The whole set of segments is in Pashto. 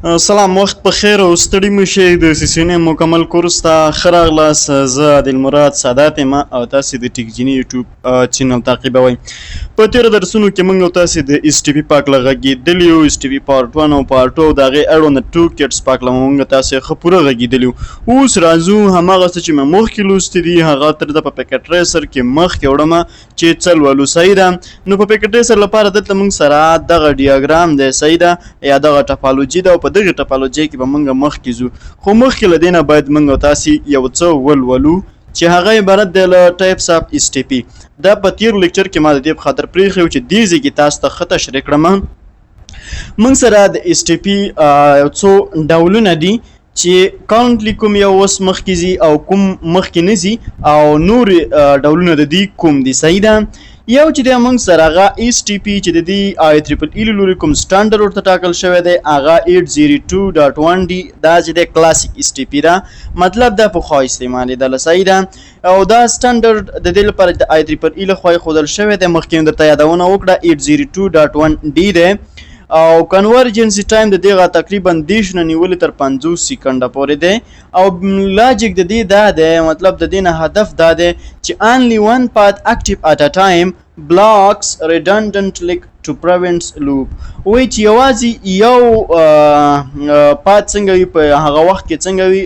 سلام، وخت په خیر او ستړي مه شئ. د سي سي ان مکمل کورس ته ښه راغلاست. زه عادل مراد سادات یم او تاسې د ټیک جیني یوټیوب چینل تعقیبوئ. په تېرو درسونو کې موږ او تاسې د اس ټي پي په هکله غږېدلي یو. اس ټي پي پارټ 1 او پارټ 2 او د هغې اړوند ټو کیټس په هکله موږ تاسې ښه پوره غږېدلي یو. اوس راځو، هماغه څه چې مې مخکې لوستي دي، هغه تر په پیکټ ریسر کې مخکې وړم چې څه لولو. صحیح ده. نو په پیکټ ریسر لپاره دلته موږ سره دغه ډیاګرام دی، صحیح ده، یا دغه ټپالوجي ده، او په دغه ټپالوجي کې به موږ مخکې ځو. خو مخکې له دې نه باید موږ او تاسې یو څه ولولو چې هغه عبارت دی له ټایپس اف اس ټي پي. دا په تیر لیکچر کې ما د دې په خاطر پرېښی و چې دې ځای کې تاسو ته ښه تشریح کړم. موږ سره د اس ټي پي یو څو ډولونه دي چې کارنټلی کوم یو اوس مخکې ځي او کوم مخکې نه ځي او نور ډولونه د دې کوم دي. صحیح ده. یو چې دی موږ سره هغه اس ټي پي چې د دې آی تریپل ای له لوري کوم سټانډرډ ورته ټاکل شوی دی، هغه 802.1 ډي. دا چې دی کلاسیک اس ټي پي ده، مطلب دا پخوا استعمالېدله. صحیح ده. او دا سټانډرډ د دې لپاره د آی تریپل ای لخوا ایښودل شوی دی، مخکې مې درته یادونه وکړه، 802.1 ډي دی. او کنورجنسي ټایم د دغه تقریبا 30 نه نیولې تر 50 سیکنډه پورې دی. او لاجیک د دې دا دی، مطلب د دې نه هدف دا دی چې only one path active at a time blocks redundant link to prevent loop. وایي چې یوازې یو path څنګه وي، په هغه وخت کې څنګه وي،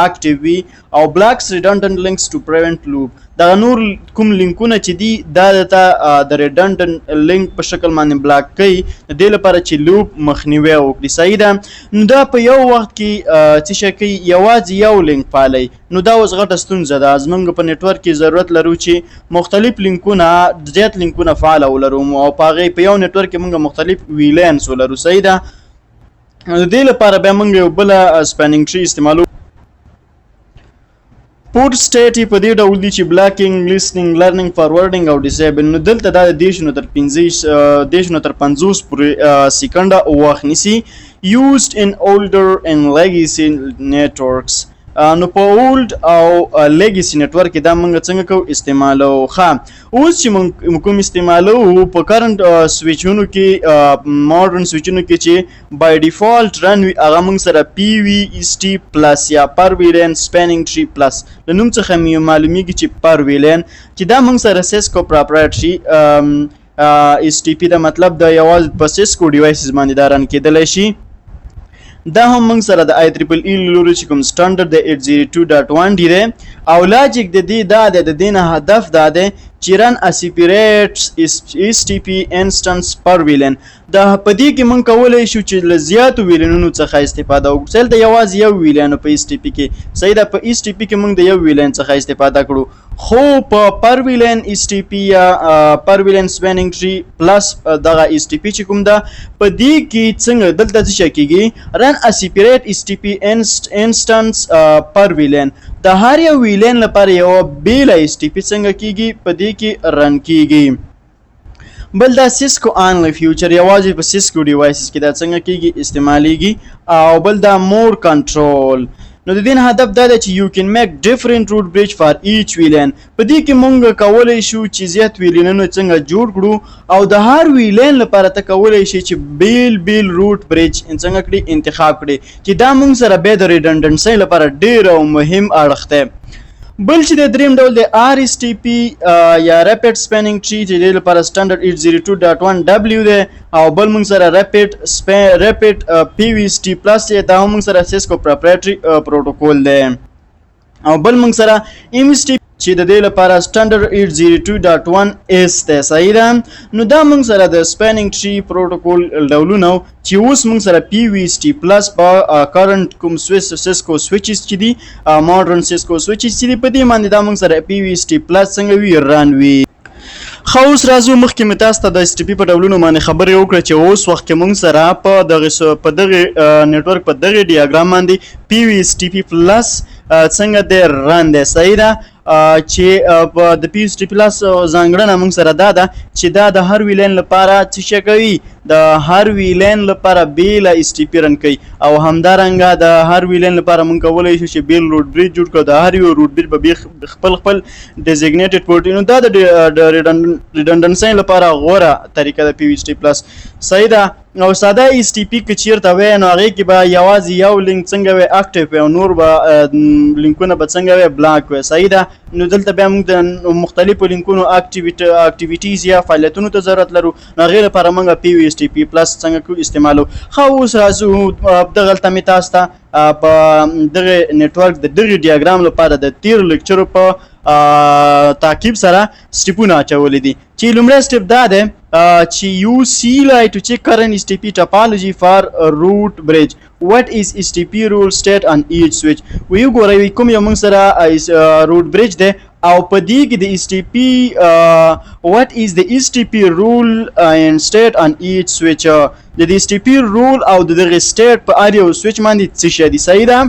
active وي او blocks redundant links to prevent loop. دغه نور کوم لینکونه چې دي، دا ته د redundant link په شکل باندې block کوي، د دې لپاره چې loop مخنیوی وکړي. صحیح ده. نو دا په یو وخت کې څه شی کوي؟ یوازې یو لینک فعالوي. نو دا اوس غټه ستونزه ده. زمونږ په نیټورک کې ضرورت لرو چې مختلف لینکونه، زیات لینکونه فعال ولرو او په هغې په یو نیټورک کې موږ مختلف VLANs ولرو. صحیح ده. د دې لپاره بیا موږ یو بله spanning tree استعمالو. port state په دې ډول دي چې blocking، listening، learning، forwarding او disable. نو دلته دا د 30 نه تر 25، 30 نه تر 50 پورې سیکنډه وخت نیسي. used in older and legacy networks. نو په old او legacy network کې دا موږ څنګه کو استعمالو؟ ښه، اوس چې موږ کوم استعمالو په current سویچونو کې، ماډرن سویچونو کې چې by default run وي، هغه موږ سره پی وی اس ټي پلس یا per VLAN spanning tree plus. له نوم څخه مې معلومیږي چې per VLAN چې دا موږ سره سیسکو proprietary اس ټي پي دا، مطلب د یوازې په سیسکو devices باندې دا run کېدلی شي. دا هم موږ سره د آی تریپل ای لوري چې کوم سټانډرډ د 802.1 ډي دی. او لاجیک د دې دا دی، د دې نه هدف دا دی چې run a separate STP instance per VLAN. دا په دې کې مونږ کولای شو چې له زیاتو VLAN ونو څخه استفاده وکړو. دلته یوازې یو VLAN په اس ټي پي کې، صحیح ده، په اس ټي پي کې مونږ د یو VLAN څخه استفاده کړو، خو په per VLAN اس ټي پي یا per VLAN spanning tree plus دغه اس ټي پي چې کوم ده، په دې کې څنګه دلته څه کیږي؟ run a separate STP instance per VLAN. د هر یو VLAN لپاره یو بیل اس ټي پي څنګه کیږي، په دې کې run کیږي. بل دا سیسکو only feature، یوازې په سیسکو devices کې دا څنګه کیږي، استعمالیږي. او بل دا more control. نو د دې هدف دا دی چې you can make different root bridge for each VLAN. په دې کې مونږ کولی شو چې زیات VLAN ونه څنګه جوړ کړو او د هر VLAN لپاره ته کولی شي چې بیل بیل root bridge څنګه کړي، انتخاب کړي، چې دا مونږ سره بیا د redundancy لپاره ډیر او مهم اړخ دی. بل چې د دریم ډول د آر اس ټي پي یا rapid spanning tree چې د لپاره سټانډرډ 802.1 ډبلیو دی. او بل موږ سره rapid پی وی اس ټي پلس دی، دا هم موږ سره سیسکو proprietary پروتوکول دی. او بل موږ سره ایم اس ټي چې د دې لپاره سټانډرډ 802.1 اس دی. صحیح ده. نو دا موږ سره د spanning tree پروتوکول ډولونه چې اوس موږ سره پی وی اس ټي پلس په current کوم سویس سیسکو switches چې دي، ماډرن سیسکو سویچز چې دي، په دې باندې دا موږ سره پی وی اس ټي پلس څنګه وي، run وي. ښه، اوس راځو، مخکې مې تاسو ته د اس ټي پي په ډولونو باندې خبرې وکړې چې اوس وخت کې موږ سره په دغه نیټورک په دغه ډیاګرام باندې پی وی اس ټي پي پلس څنګه دی، run دی. صحیح ده. چې په د پی اس ټي پلس ځانګړنه موږ سره دا ده چې دا د هر VLAN لپاره څه شی کوي؟ د هر VLAN لپاره بیل اس ټي پي run کوي. او همدارنګه د هر VLAN لپاره موږ کولی شو چې بیل root bridge جوړ کړو، د هر یو root bridge په بیل خپل خپل designated port. نو دا د redundancy لپاره غوره طریقه ده پی وی اس ټي پلس. صحیح ده. او ساده اس ټي پي که چیرته وی نو هغې کې به یوازې یو لینک څنګه وی اکټیو وی او نور به لینکونه به څنګه وی بلاک وی، صحیح ده. نو دلته بیا موږ د مختلفو لینکونو اکټیویټیز یا فعالیتونو ته ضرورت لرو، نو هغې لپاره موږ پی وي اس ټي پي پلس څنګه کو استعمالو. ښه، اوس راځو دغلته مې تاسو ته په دغه نتورک د دغه ډیاګرام لپاره د تیر لیکچرو په تعقیب سره سټیپونه اچولي دي، چې لومړی سټیپ دا دی چې یو سی لای ټو چیک کرنټ اس ټي پی ټپالوجي فار روټ بریج، وات از اس ټي پی رول سټیټ ان ایچ سویچ. وی ګورئ کوم یو موږ سره روټ بریج دی او په دې کې د اس ټي پی، وات از د اس ټي پی رول اینډ سټیټ ان ایچ سویچ، د دې اس ټي پی رول او د دغه سټیټ په هر یو سویچ باندې څه شی دي، صحیح ده.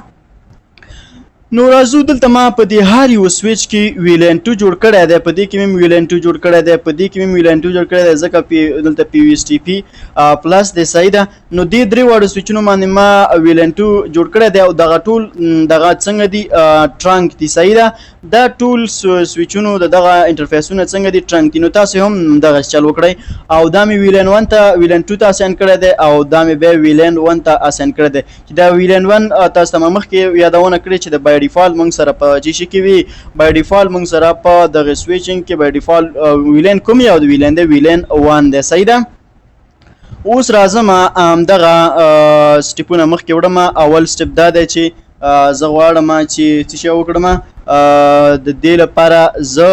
نو راځو دلته ما په دې هر یو سویچ کې ویلین 2 جوړ کړی دی، په دې کې مې ویلین 2 جوړ کړی دی، په دې کې مې ویلین 2 جوړ کړی دی، ځکه پی دلته پی وی اس ټي پی پلس دی، صحیح ده. نو دې درې واړو سویچونو باندې ما ویلین 2 جوړ کړی دی او دغه ټول دغه څنګه دي ټرانک دي، صحیح ده. دا ټول سویچونو د دغه انټرفیسونه څنګه دي ټرانک دي. نو تاسو هم دغه چل وکړئ او دا مې ویلین 1 ته ویلین 2 ته اساین کړی دی او دا مې بیا ویلین 1 ته اساین کړی دی، چې دا ویلین 1 تاسو ته ما مخکې یادونه کړې چې د بای ډیفالت موږ سره په چې شي کې وي، بای ډیفالت موږ سره په دغه سویچینګ کې بای ډیفالت ویلین کوم یو د ویلین دی، ویلین 1 دی، صحیح ده. اوس راځم دغه سټیپونه مخکې وړم. اول سټیپ دا دی چې زه غواړم چې څه شی وکړم، د دې لپاره زه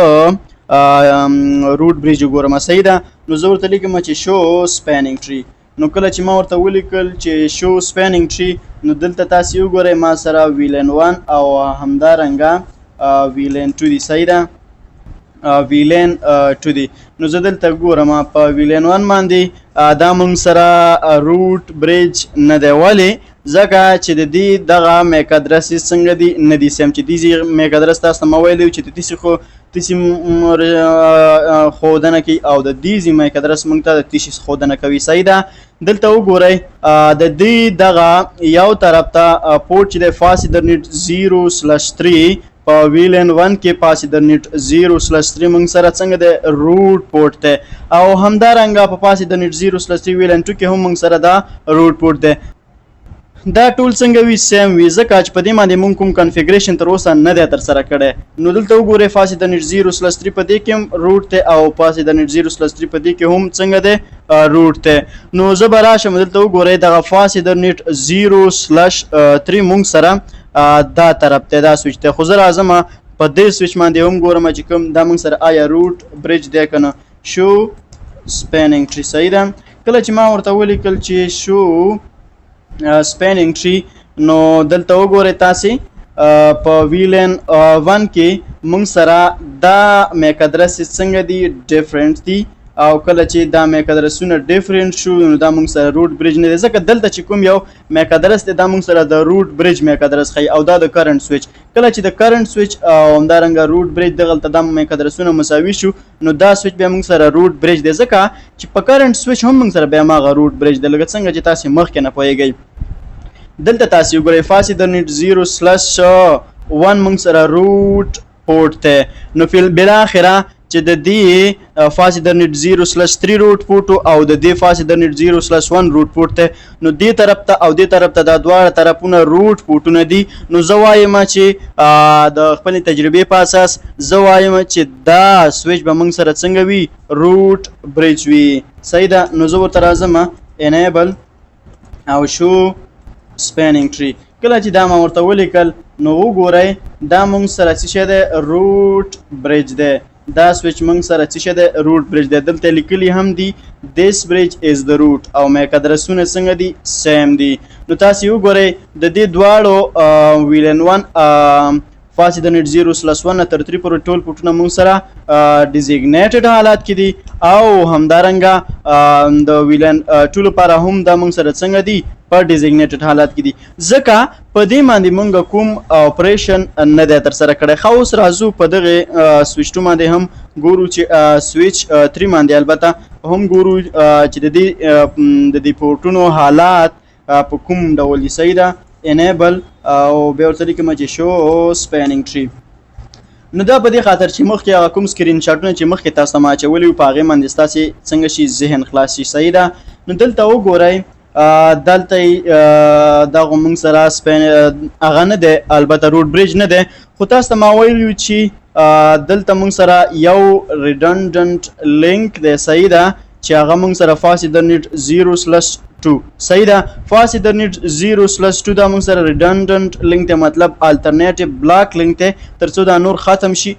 روټ بریج وګورم، صحیح ده. نو زه ورته لیکم چې شو سپینینګ ټری. نو کله چې ما ورته ولیکل چې شو سپینینګ ټری، نو دلته تاسې وګورئ ما سره ویلین 1 او همدارنګه ویلین 2 دی، صحیح ده، ویلین 2 دی. نو زه دلته ګورم په ویلین 1 باندې دا موږ سره روټ بریج نه دی، ولې؟ ځکه چې د دې دغه میک ادرس یې څنګه دی نه دی سم، چې دې میک ادرس تاسو ته ما ویلی و چې د تیسې خو تیسې ښودنه کوي او د دې ځای میک ادرس موږ ته د تیسې ښودنه کوي، صحیح ده. دلته وګورئ د دې دغه یو طرف ته پورټ چې دی فاست ایترنیټ 0/3 په ویلین 1 کې فاست ایترنیټ 0/3 موږ سره څنګه دی روټ پورټ دی، او همدارنګه په فاست ایترنیټ 0/3 ویلین 2 کې هم موږ سره دا روټ پورټ دی. دا ټول څنګه وي سیم وي، ځکه چې په دې باندې موږ کوم کنفیګریشن تر اوسه نه دی ترسره کړی. نو دلته وګورئ فاست ایترنیټ 0/3 په دې کې هم روټ دی او فاست ایترنیټ 0/3 په دې کې هم څنګه دی روټ دی. نو زه به راشم دلته وګورئ دغه فاست ایترنیټ 0/3 موږ سره دا طرف دی، دا سویچ دی. خو زه راځم په دې سویچ باندې هم ګورم چې کوم دا موږ سره آیا روټ بریج دی که نه. شو سپینینګ ټری، صحیح ده. کله چې ما ورته ولیکل چې شو سپینینګ ټری، نو دلته وګورئ تاسې په ویلین 1 کې موږ سره دا میک ادرس څنګه دي ډیفرنٹ دي، او کله چې دا میک ادرسونه ډیفرنٹ شو نو دا موږ سره روټ بریج نه دی، ځکه دلته چې کوم یو میک ادرس دی دا موږ سره د روټ بریج میک ادرس ښیي او دا د کرنټ سویچ. کله چې د کرنټ سویچ او همدارنګه روټ بریج دغلته دا میک ادرسونه مساوي شو نو دا سویچ بیا موږ سره روټ بریج دی، ځکه چې په کرنټ سویچ هم موږ سره بیا هماغه روټ بریج دی، لکه څنګه چې تاسې مخکې نه پوهېږئ. دلته تاسې وګورئ فاست ایترنیټ 0/1 موږ سره روټ پورټ دی. نو بالاخره چې د دې فاست ایترنیټ 0/3 روټ پورټ او د دې فاست ایترنیټ 0/1 روټ پورټ دی، نو دې طرف ته او دې طرف ته دا دواړه طرفونه روټ پورټونه دي. نو زه وایم چې د خپلې تجربې په اساس زه وایم چې دا سویچ به موږ سره څنګه وي روټ بریج وي، صحیح ده. نو زه ورته راځم انیبل او شو سپینینګ ټری. کله چې دا ما ورته ولیکل نو وګورئ دا موږ سره څه شی دی روټ بریج دی، دا سویچ موږ سره څه شی دی روټ بریج دی. دلته لیکلي هم دي this bridge is the root او میک ادرسونه څنګه دي سیم دي. نو تاسې وګورئ د دې دواړو ویلین 1 فاست ایترنیټ 0/1 نه تر 3 پورې ټول پورټونه موږ سره ډیزیګنیټډ حالات کې دي، او همدارنګه د ویلین 2 لپاره هم دا موږ سره څنګه دي په ډیزیګنیټډ حالات کې دي، ځکه په دې باندې موږ کوم اپریشن نه دی ترسره کړی. ښه، اوس راځو په دغې سویچ 2 باندې هم ګورو چې سویچ 3 باندې البته هم ګورو چې د دې پورټونو حالات په کوم ډول دي، صحیح ده. انیبل او بیا ورته لیکم چې شو سپینینګ ټری. نو دا په دې خاطر چې مخکې هغه کوم سکرین شاټونه چې مخکې تاسو ته ما اچولي وو په هغې باندې ستاسې څنګه شي ذهن خلاص شي، صحیح ده. نو دلته وګورئ، دلته دا خو موږ سره سپین هغه نه دی، البته روټ بریج نه دی، خو تاسو ته ما ویلي چې دلته موږ سره یو ریډنډنټ لینک دی، صحیح ده، چې هغه موږ سره فاست ایترنیټ 0/2، صحیح ده. فاست ایترنیټ 0/2 دا موږ سره ریډنډنټ لینک دی، مطلب الټرنیټیو بلاک لینک دی، ترڅو دا نور ختم شي.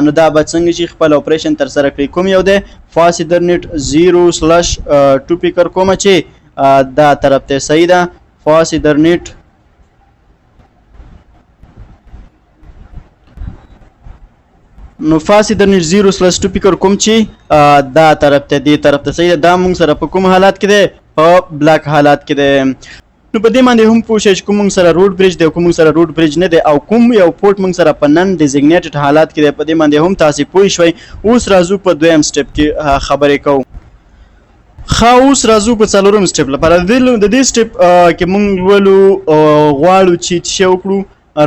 نو دا به څنګه چې خپل اپریشن تر سره کړي؟ کوم یو دی؟ فاست ایترنیټ 0/2 فکر کوم چې دا طرف ته، صحیح ده. فاست ایترنیټ نو فاست ایترنیټ 0/2 فکر کوم چې دا طرف ته، دې طرف ته، صحیح ده. دا موږ سره په کوم حالت کې دی؟ په بلاک حالت کې دی. نو په دې باندې هم پوه شئ چې کوم موږ سره روټ بریج دی او کوم موږ سره روټ بریج نه دی او کوم یو پورټ موږ سره په نن ډیزیګنیټډ حالت کې دی، په دې باندې هم تاسې پوه شئ. اوس راځو په دویم سټپ کې خبرې کوو. ښه، اوس راځو په څلورم سټپ لپاره. د دې سټپ کې موږ لولو غواړو چې څه وکړو؟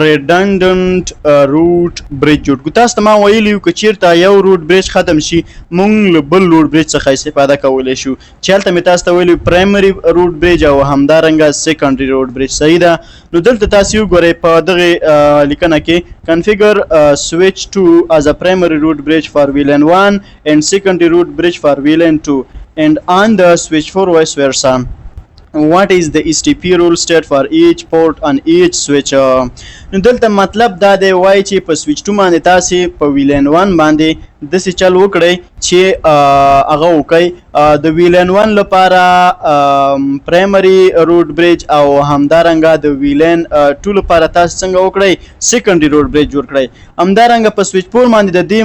ریډنډنټ روټ بریج جوړ کړو. تاسو ته ما ویلي وو که چیرته یو روټ بریج ختم شي، مونږ له بل روټ بریج څخه استفاده کولی شو، چې هلته مې تاسو ته ویلي پرایمري روټ بریج او همدارنګه سیکنډري روټ بریج، صحیح ده. نو دلته تاسو وګورئ په دغې لیکنه کې configure switch 2 as a primary root bridge for VLAN 1 and secondary root bridge for VLAN 2 and on the switch 4 vice versa. What is the STP rule state for each port on each switch؟ نو دلته مطلب دا دی، وایي چې په سویچ 2 باندې تاسې په VLAN 1 باندې داسې چل وکړئ چې هغه وکړئ د VLAN 1 لپاره پرایمري روټ بریج او همدارنګه د VLAN 2 لپاره تاسو څنګه وکړئ؟ سیکنډري روټ بریج جوړ کړئ. همدارنګه په سویچ 4 باندې د دې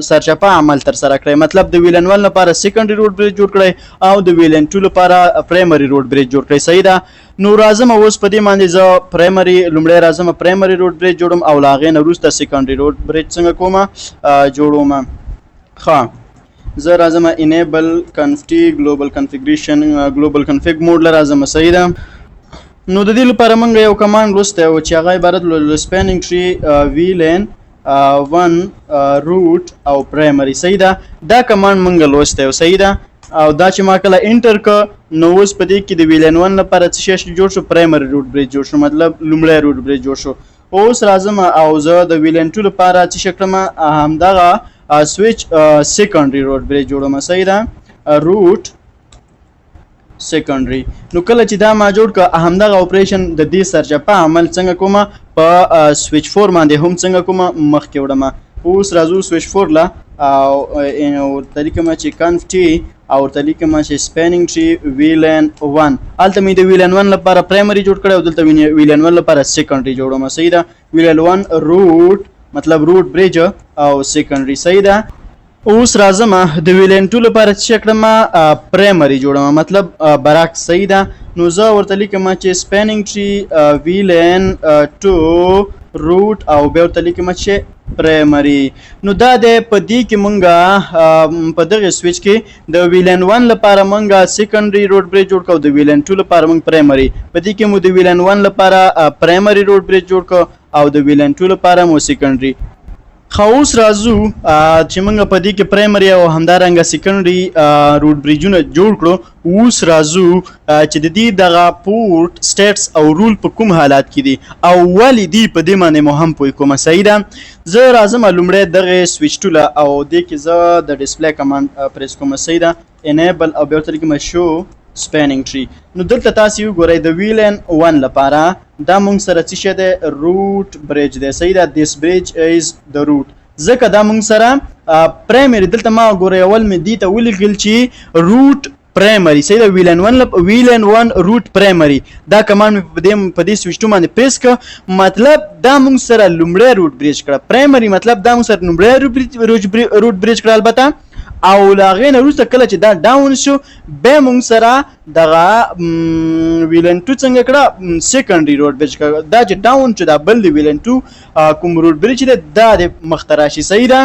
سرچپه عمل ترسره کړئ، مطلب د VLAN 1 لپاره سیکنډري روټ بریج جوړ کړئ او د VLAN 2 لپاره پرایمري روټ بریج جوړ کړئ، صحیح ده. نو راځم اوس په دې باندې زه پرایمري لومړی راځم پرایمري روټ بریج جوړم او له هغې نه وروسته سیکنډري روټ بریج څنګه کومه جوړوم. ښه، زه راځم enable conf t global configuration global config mode له راځم، صحیح ده. نو د دې لپاره موږ یو کمانډ لوستی و چې هغه عبارت له spanning tree VLAN 1 root او primary، صحیح ده. دا کمانډ موږ لوستی و، صحیح ده. او دا چې ما کله انټر که، نو اوس په دې کې د VLAN 1 لپاره څه شی جوړ شو؟ پرایمري روټ بریج جوړ شو، مطلب لومړی روټ بریج جوړ شو. اوس راځم او زه د VLAN 2 لپاره څه شی کړم؟ همدغه سویچ سیکنډري روټ بریج جوړوم، صحیح ده، روټ سیکنډري. نو کله چې دا ما جوړ که، همدغه اپریشن د دې سرچپه عمل څنګه کومه په سویچ 4 باندې هم څنګه کومه مخکې وړم. اوس راځو سویچ 4 له او ورته لیکم چې conf t او ورته لیکم چې spanning tree VLAN 1. هلته مې د VLAN 1 لپاره پرایمري جوړ کړی او دلته VLAN 1 لپاره سیکنډري جوړوم، صحیح ده. VLAN 1 روټ، مطلب روټ بریج او سیکنډري، صحیح ده. اوس راځم د VLAN 2 لپاره څه کړم؟ پرایمري جوړوم، مطلب برعکس، صحیح ده. نو زه ورته لیکم چې spanning tree VLAN 2 روټ او بیا ورته لیکم چې پرایمري. نو دا د په دې کې مونږه په دغه سویچ کې د VLAN 1 لپاره مونږه سیکنډري روټ بریج جوړ کړو، د VLAN 2 لپاره مونږ پرایمري. په دې کې مو د VLAN 1 لپاره پرایمري روټ بریج جوړ کړو او د VLAN 2 لپاره مو سیکنډري. خو اوس راځو چې موږ په دې کې پرایمري او همدارنګه سیکنډري روټ بریجونه جوړ کړو. اوس راځو چې د دې دغه پورټ سټیټس او رول په کوم حالات کې دي او ولې دي، په دې باندې مو هم پوه کوم، صحیح ده. زه راځم لومړی دغه سویچ 2 له او دې کې زه د ډیسپلی کمانډ پریس کوم، صحیح ده، enable او بیا ورته لیکم show spanning tree. نو دلته تاسو وګورئ د VLAN 1 لپاره دا مونږ سره څه شی دی؟ روټ بریج دی، صحیح ده. This bridge is the root، ځکه دا مونږ سره پرایمري. دلته ما ګورئ اول مې دې ته ولیکل چې روټ پرایمري، صحیح ده. VLAN 1 VLAN 1 روټ پرایمري، دا کمانډ مې په دې سویچ 2 باندې پریس کړ، مطلب دا مونږ سره لومړی روټ بریج کړه پرایمري، مطلب دا مونږ سره لومړی روټ بریج کړه البته. او له هغې نه وروسته کله چې دا ډاون شو، بیا مونږ سره دغه VLAN 2 څنګه کړه؟ سیکنډري روټ بریج کړه. دا چې ډاون شو، دا بل دی VLAN 2 کوم روټ بریج دی، دا د مخته راشي، صحیح ده.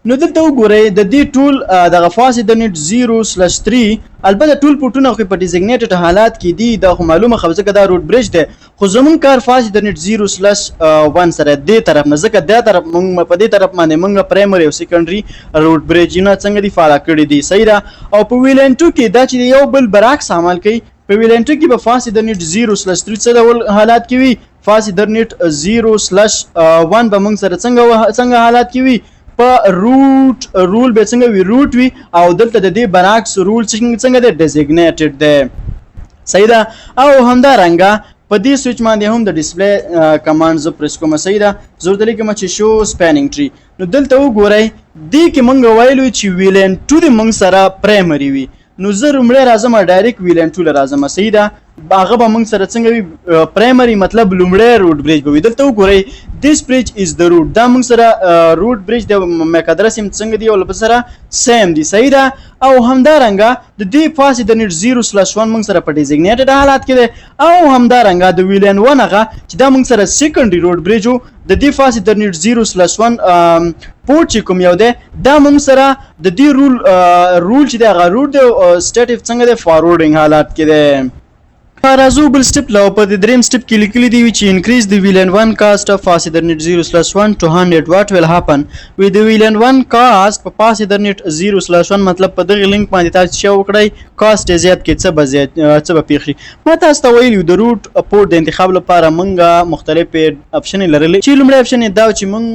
نو دلته وګورئ د دې ټول دغه فاست ایترنیټ 0/3، البته ټول پورټونه خو په ډیزګنیټډ حالات کې دي، دا خو معلومه خو ځکه دا روټ بریج دی. خو زمونږ کار Fast Ethernet 0/1 سره دې طرف نه، ځکه دا طرف مونږ په دې طرف باندې مونږ پرایمري او سیکنډري روټ بریجونه څنګه دي فعال کړي دي. صحیح ده. او په VLAN 2 کې دا چې یو بل برعکس عمل کوي، په VLAN 2 کې به Fast Ethernet 0/3 څه ډول حالات کې وي؟ Fast Ethernet 0/1 به مونږ سره څنګه حالات کې وي؟ په root role به څنګه وي؟ root وي. او دلته د دې برعکس role څنګه دی؟ designated دی. صحیح ده. او همدارنګه په دې سویچ باندې هم د display command زه پریس کوم. صحیح ده. زه ورته لیکم چې show spanning tree. نو دلته وګورئ، دې کې مونږ ویلو چې VLAN 2 دې مونږ سره primary وي. نو زه لومړی راځم، direct VLAN 2 له راځم. صحیح ده. هغه به مونږ سره څنګه وي؟ primary، مطلب لومړی root bridge به وي. دلته وګورئ، this bridge is the root. دا مونږ سره root bridge د MAC address هم څنګه دی؟ او له سره same دی. صحیح ده. او همدارنګه د دې Fast Ethernet 0/1 مونږ سره په designated حالات کې دی. او همدارنګه د VLAN 1 هغه چې دا مونږ سره secondary root bridge، د دې Fast Ethernet 0/1 پورټ چې کوم یو دی، دا مونږ سره د دې role چې دی هغه root دی او state څنګه دی؟ forwarding حالات کې دی. راځو بل step له. په دې دریم step کې لیکلي دي چې increase the VLAN 1 cost of Fast Ethernet 0/1 to 100، what will happen with the VLAN 1 cost په Fast Ethernet 0/1؟ مطلب په دغه لینک باندې تاسو څه وکړئ، cost یې زیات کې، څه به زیات، څه به پیښ شي؟ ما تاسو ته ویلي، د root port د انتخاب لپاره مونږه مختلفې option لرلې، چې لومړی option دا چې مونږ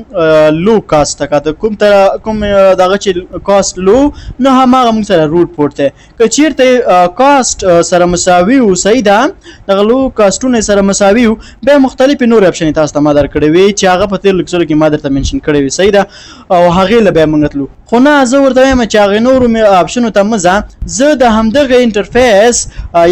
low cost ته کاته، کوم تر کوم دغه چې cost low، نو هماغه مونږ سره root port دی. که چیرته cost سره مساوي و، صحیح ده، دغه low cost ونه سره مساوي وو، بیا مختلفې نور option تاسو ته ما درکړې وي چې هغه په تیر lecture کې ما درته mention کړې وي. صحیح ده. او هغې له بیا مونږ تلو، خو نه، زه ورته وایم چې هغې نورو مې option و ته مه ځه. زه د همدغه interface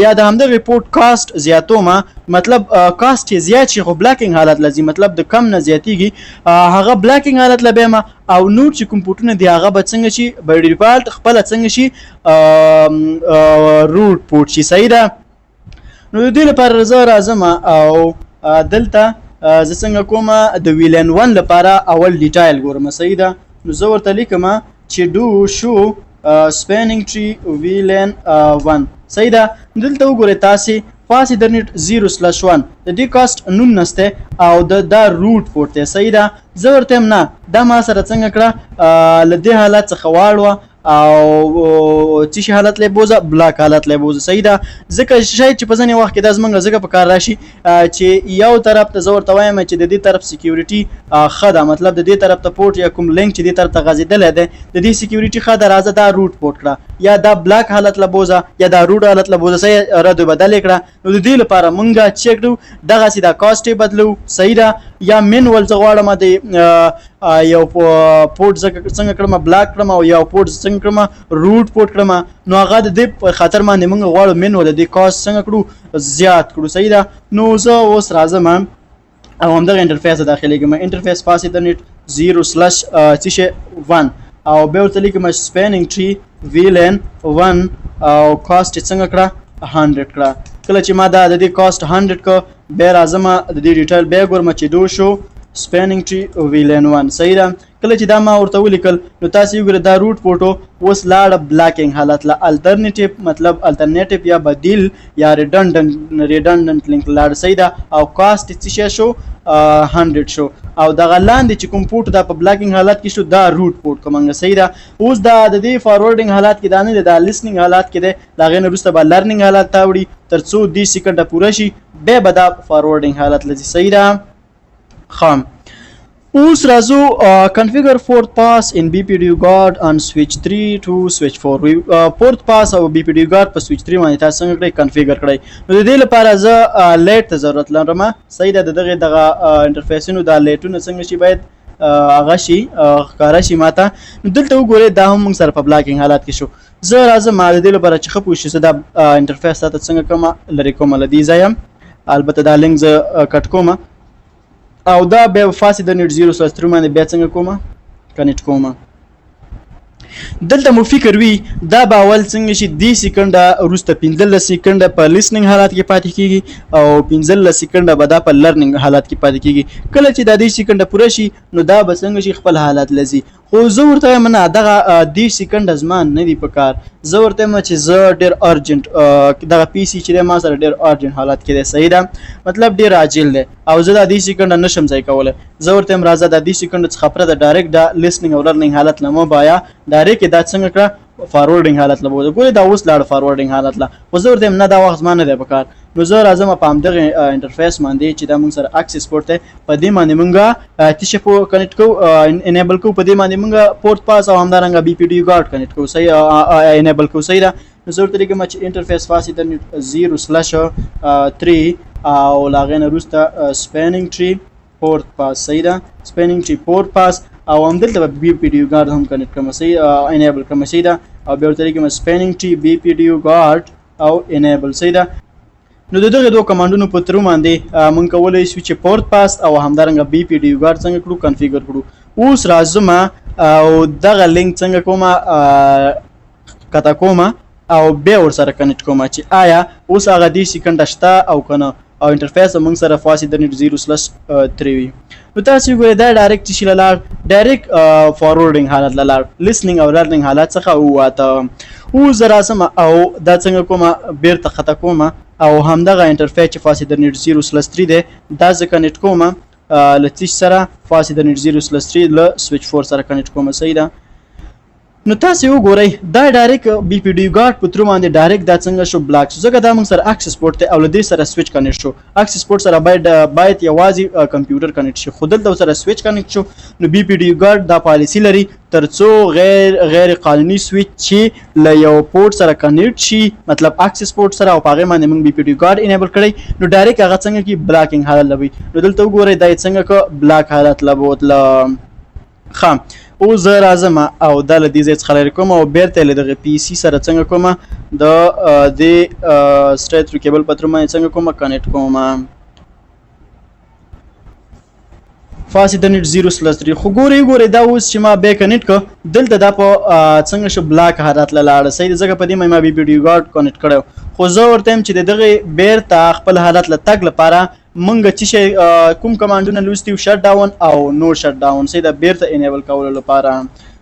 یا د همدغه port cost زیاتوم، مطلب cost یې زیات شي خو blocking حالت لځي، مطلب د کم نه زیاتیږي، هغه blocking حالت له بیا. او نور چې کوم پورټونه دي، هغه به څنګه شي؟ by default خپله څنګه شي؟ root port شي. صحیح ده. نو د دې لپاره زه راځم او دلته زه څنګه کوم؟ د VLAN 1 لپاره اول detail ګورم. صحیح ده. نو زه ورته لیکم چې do show spanning tree VLAN 1. صحیح ده. دلته وګورئ تاسې، Fast Ethernet 0/1 د دې cost 19 دی او د دا root port دی. صحیح ده. زه ورته وایم نه، دا ما سره څنګه کړه؟ له دې حالت څخه واړوه او څه شي حالت له بوزه؟ block حالت له بوزه. صحیح ده. ځکه شاید چې په ځینې وخت کې دا زمونږ ځکه په کار راشي چې یو طرف ته زه ورته وایم چې د دې طرف security ښه ده، مطلب د دې طرف ته پورټ یا کوم لینک چې دې طرف ته غځېدلی دی، د دې security ښه ده، راځه دا root port کړه، یا دا block حالت له بوزه، یا دا root حالت له بوزه. صحیح، رد بدل کړه. نو د دې لپاره مونږه چک کړو، دغسې دا cost یې بدلو. صحیح ده. یا manual زه غواړم د یو پورټ څنګه کړم؟ block کړم، او یو پورټ څنګه کړم؟ root port کړم. نو هغه د دې په خاطر باندې مونږ غواړو manual د دې cost څنګه کړو؟ زیات کړو. صحیح ده. نو زه اوس راځم او همدغه interface ته داخلېږم، interface Fast Ethernet 0 slash څه شی؟ 1. او بیا ورته لیکم spanning tree VLAN 1 او cost یې څنګه کړه؟ 100 کړه. کله چې ما دا د دې cost 100 کو، بیا راځم د دې detail بیا ګورم چې do show spanning tree VLAN 1. صحیح ده. کله چې دا ما ورته ولیکل، نو تاسو وګورئ، دا root port اوس لاړه blocking حالت له، alternative، مطلب alternative یا بدیل یا redundant link لاړ. صحیح ده. او cost څه شی شو؟ 100 شو. او دغه لاندې چې کوم پورټ دا په blocking حالت کې شو، دا root port کومنګ. صحیح ده. اوس دا د دې forwarding حالت کې دا نه دی، دا listening حالت کې دی. دا غې نه وروسته به learning حالت ته وړي، تر څو دې سیکنډ پوره شي، بیا به دا forwarding حالت لځي. صحیح ده. خام، اوس راځو configure fourth path in BPDU guard on switch 3 to switch 4. Fourth path او BPDU guard په switch 3 باندې تاسو څنګه کړئ؟ configure کړئ. نو د دې لپاره زه LAT ته ضرورت لرم. صحیح ده. د دغه دغه interface ونو دا LAT ونه څنګه شي؟ باید هغه شي، ښکاره شي ماته. نو دلته وګورئ، دا هم موږ سره په blocking حالت کې شو. زه راځم د دې لپاره چې ښه پوه شي، زه دا interface ته څنګه کوم؟ لرې کوم له دې ځایه. البته دا لینک زه cut کوم او دا بیا Fast Ethernet 0/3 باندې بیا څنګه کومه؟ connect کومه. دلته مو فکر وي، دا به اول څنګه شي؟ دې سیکنډه وروسته 15 سیکنډه په listening حالت کې پاتې کیږي او 15 سیکنډه به دا په learning حالت کې پاتې کیږي. کله چې دا دې سیکنډه پوره شي، نو دا به څنګه شي؟ خپل حالت لذي. خو زه ورته وایم نه، دغه 30 سیکنډه زما نه دي په کار. زه ورته وایم چې زه ډېر ارجنټ، دغه پی سي چې دی ما سره ډېر ارجنټ حالت کې دی، صحیح ده، مطلب ډېر عاجل دی او زه دا 30 سیکنډه نشم ځای کولی. زه ورته وایم راځه دا 30 سیکنډه څخه پرته ډایرکټ دا لیسنینګ او لرنینګ حالت له مه بایه، ډایرکټ یې دا څنګه کړه فارورډینګ حالت له بوځه. ګورې دا اوس لاړ فارورډینګ حالت له، خو زه ورته وایم نه، دا وخت زما نه دی په کار. نو زه راځم په همدغه انټرفیس باندې چې دا موږ سره اکسس پورټ دی، په دې باندې موږ څه شی کنیکټ کوو، انیبل کوو. په دې باندې موږ پورټ پاس او همدارنګه بی پی ډي ګارډ کنیکټ کوو، صحیح، انیبل کوو، صحیح ده. نو زه ورته لیکم چې انټرفیس فاس ایترنیټ 0/3 او له هغې نه وروسته سپینینګ ټری پورت پاس، صحیح ده، سپینینګ ټری پورت پاس او همدلته به بی پی ډي ګارډ هم کنیکټ کړم، صحیح، انیبل کړم، صحیح ده. او بیا ورته لیکم سپینینګ ټری بی پی ډي ګارډ او انیبل، صحیح ده. نو د دغه دوه کمانډونو په ترو باندې مونږ کولی شو چې پورت پاس او همدارنګه بی پی ډي ګارډ څنګه کړو، کنفیګر کړو. اوس راځم او دغه لینک څنګه کوم، قطع کوم او بیا ورسره کنیکټ کوم چې آیا اوس هغه 30 سیکنډه شته او که نه، او انټرفیس موږ سره فاس ایترنیټ 0/3 وي. نو تاسو وګورئ دا ډایرکټ چې لاړ، ډایرکټ فارورډینګ حالت لاړ، لیسنینګ او لرنینګ حالت څخه وواته. اوس زه راځم او دا څنګه کوم، بیرته قطع کوم او همدغه انټرفیس چې فاس ایترنیټ 0/3 دی دا زه کنیکټ کوم له څه سره، فاس ایترنیټ 0/3 له سویچ 4 سره کنیکټ کوم، صحیح ده. نو تاسو وګورئ دا ډایرکټ بی پی ډي ګارډ په ترو باندې ډایرکټ دا څنګه شو، بلاک شو، ځکه دا موږ سره اکسس پورټ دی او له دې سره سویچ کنیکټ شو. اکسس پورټ سره باید یوازې کمپیوټر کنیکټ شي، خو دلته سره سویچ کنیکټ شو. نو بی پی ډي ګارډ دا پالیسي لري ترڅو غیر قانوني سویچ چې له یو پورټ سره کنیکټ شي، مطلب اکسس پورټ سره، او په هغې باندې موږ بی پی ډي ګارډ انیبل کړی، نو ډایرکټ هغه څنګه کی بلاکینګ حالت لوي. نو دلته وګورئ دا یې څنګه که بلاک حالت لبوتله. ښه، اوس زه راځم او دا له دې ځای څخه لرې کوم او بیرته یې له دغه پی سي سره څنګه کوم، د دې سټریټ تھرو کیبل په ترو باندې څنګه کوم، کنیکټ کوم. فاس ایترنیټ 0/3. خو ګورئ ګورئ دا اوس چې ما بیا کنیکټ کړ، دلته دا په څنګه شو، بلاک حالت له لاړه، صحیح ده، ځکه په دې باندې ما بی پی ډي ګارډ کنیکټ کړی. خو زه ورته وایم چې د دغې بیرته خپل حالت له تګ لپاره مونږ چې شی کوم کمانډونه لوستي وو، شټ ډاون او نو شټ ډاون، صحیح ده، بیرته انیبل کولو لپاره.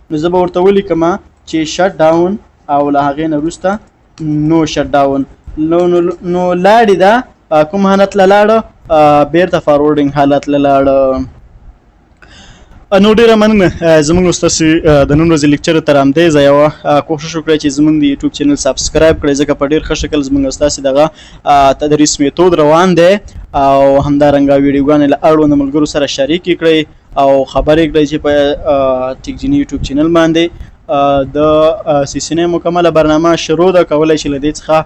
نو زه به ورته ولیکم چې شټ ډاون او له هغې نه وروسته نو شټ ډاون. نو لاړې ده کوم حالت له لاړه، بیرته فارورډینګ حالت له لاړه. نو ډېره مننه، زموږ ستاسو د نن ورځې لیکچر تر همدې ځایه وه. کوشش وکړئ چې زموږ د یوټیوب چینل سبسکرایب کړئ، ځکه په ډېر ښه شکل زموږ ستاسو دغه تدریس میتود روان دی، او همدارنګه ویډیوګانې له اړوندو ملګرو سره شریکې کړئ او خبرې کړئ چې په ټیک جیني یوټیوب چینل باندې د سی سی ان مکمله برنامه شروع ده، کولی شئ له دې څخه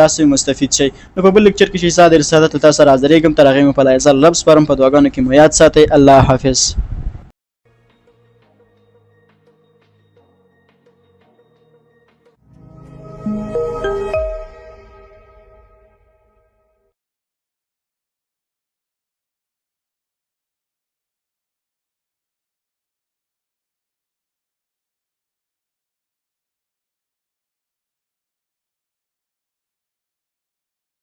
تاسو مستفید شئ. نو په بل لیکچر کې چې ساده رسالت له تاسو سره حاضرېږم، تر هغې مو په لایزال رب سپارم، په دعاګانو کې مو یاد ساتئ. الله حافظ.